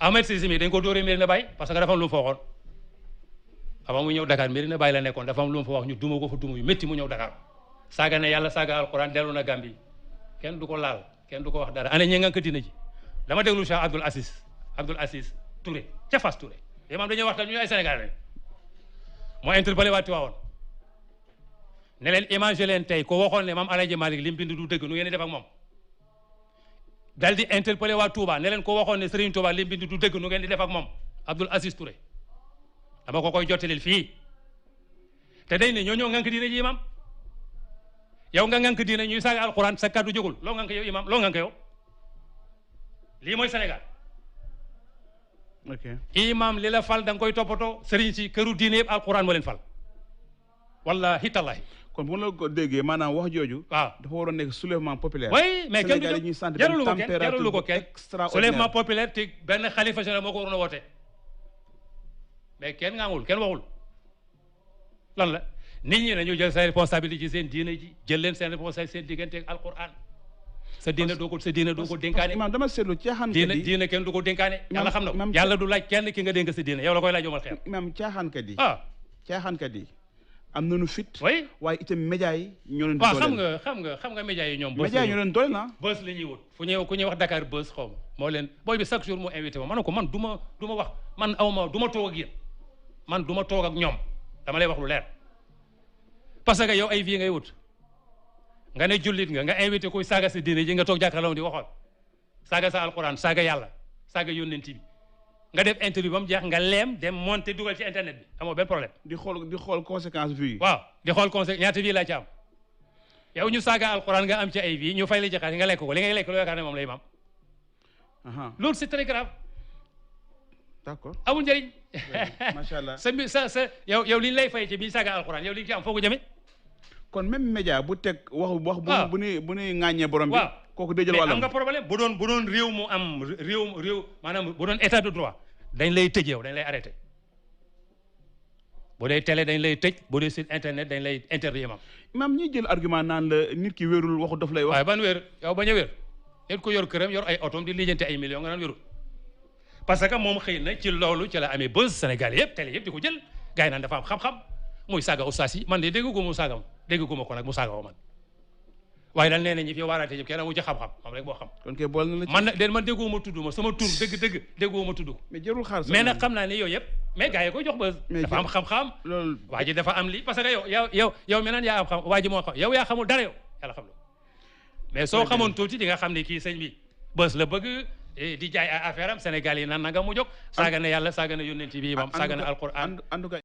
Ahmed Cissé mi dañ ko dóoree Medina Baye parce que dafa am lu mu fa waxoon avant mu ñëw Dakar Medina Baye la nekkoon dafa am lu mu fa wax ñu duma ko fa duma yu métti mu ñëw Dakar saaga ne yàlla saaga alquran dellu na Gambie kenn du ko laal kenn du ko wax dara ana ñi nga ko dina ji dama déglu Cheikh Abdoul Aziz Touré ca Fass Touré imam dañuy waxtaan ñu ay Sénégal rek moo interpellé waa Tiwaawoon ne leen imagé leen tey ko waxoon ne maam Alaaji Malick li mu bind du dëgg nu ngeen di def ak moom dal di interpellé waa Touba ne leen ko waxoon ne Serigne Touba li mu bind du dëgg nu ngeen di def ak moom Abdoul Aziz Touré dama ko koy jottalil fii te day ne ñoo ngànk diine ji imam yow nga ngànk diine ñuy saaga alquran sa kàddu jógul loo ngànk yow imam loo ngànk yow lii mooy Sénégal imam li la fal da nga koy toppatoo Serigne si këru diine yëpp alquran moo leen fal wallahi tallahi kon bu la ko déggee maanaam wax jooju. waaw dafa waroon nekk soulèvement populaire. oui mais kenn du jarul ko kenn soulèvement populaire te benn xalifa général moo ko waroon a woote mais kenn ngaangul kenn waxul lan la nit ñi nañu jël seen responsabilité ci seen diine ji jël leen seen responsabilité seen diggante ak alquran sa diine doo ko dénkaane. imam dama seetlu caaxaankat yi diine kenn du ko dénkaane. yàlla xam na yàlla du laaj kenn ki nga dénk sa diine yow la koy laaj yomal xeer. imam caaxaankat yi. caaxaankat yi. am nañu fit. oui waaye itam média yi ñoo leen di dooleel. waaw xam nga média yi ñoom. média yi ñoo leen dooleel bës la ñuy wut fu ñuy ku ñuy wax Dakar bës xaw ma moo leen booy bi chaque jour mu invité ma ne ko man du ma wax man awma du ma toog ak yéen man du ma toog ak ñoom dama lay wax lu leer parce que yow ay vie ngay wut nga ne jullit nga invité kuy saaga sa diine ji nga toog jàkkaarloo di waxoon saaga sa alquran saaga yàlla saaga yónnent bi nga def interview ba mu jeex nga leem dem monter dugal ci internet bi amoo benn problème. di xool conséquence vie. waaw di xool conséquence ñaata vie laa ci am yow ñu saaga alquran nga am ci ay vie ñu fay la ci xaalis nga lekk ko li ngay lekk loo yaakaar ne moom lay maam. loolu c'est très grave. d'accord amul njëriñ. macha allah sa yow li ñu lay fay ci bi saaga alquran yow li ñu ci am foo ko jëmee. kon même média bu teg wax bu ne ŋàññee borom bi. kooku day jël wàllam mais am nga problème bu doon réew mu am réew maanaam bu doon état de droit dañ lay tëj yow dañ lay arrêté bu dee télé dañ lay tëj bu dee site internet dañ lay interdit imam ñi jël argument naan la nit ki wérul waxu daf lay wax. waaye ban wér yow bañ a wér nit ko yor këram yor ay otom di lijjanti ay millions nga naan wérul parce que moom xëy na ci loolu ci la amee buzz Sénégal yëpp télé yëpp di ko jël gars yi naan dafa am xam-xam muy saaga ustaas yi man de dégg gu mu saaga ma dégg gu ma ko nag mu saaga woo man waaye daal nee na ñi fi waaraate ñëpp kenn amu ci xam-xam moom rek boo xam. kon kay bool na la ci man nag man déggoo ma tudd ma sama tur dëgg déggoo ma tudd ko. mais jarul xaar mais nag xam naa ne yooyu yëpp mais gars yi koy jox ba. dafa am xam-xam. loolu waa ji dafa am lii parce que yow mi naan yaa am xam waa ji moo xam yow yaa xamul dara yow yàlla xam la mais soo xamoon tuuti di nga xam ne kii sëñ bi bës la bëgg di jaay ay affaire am Sénégal yi nan nga mu jóg. saaga na yàlla saaga na yónnent bi imam saaga na alquran. en tout cas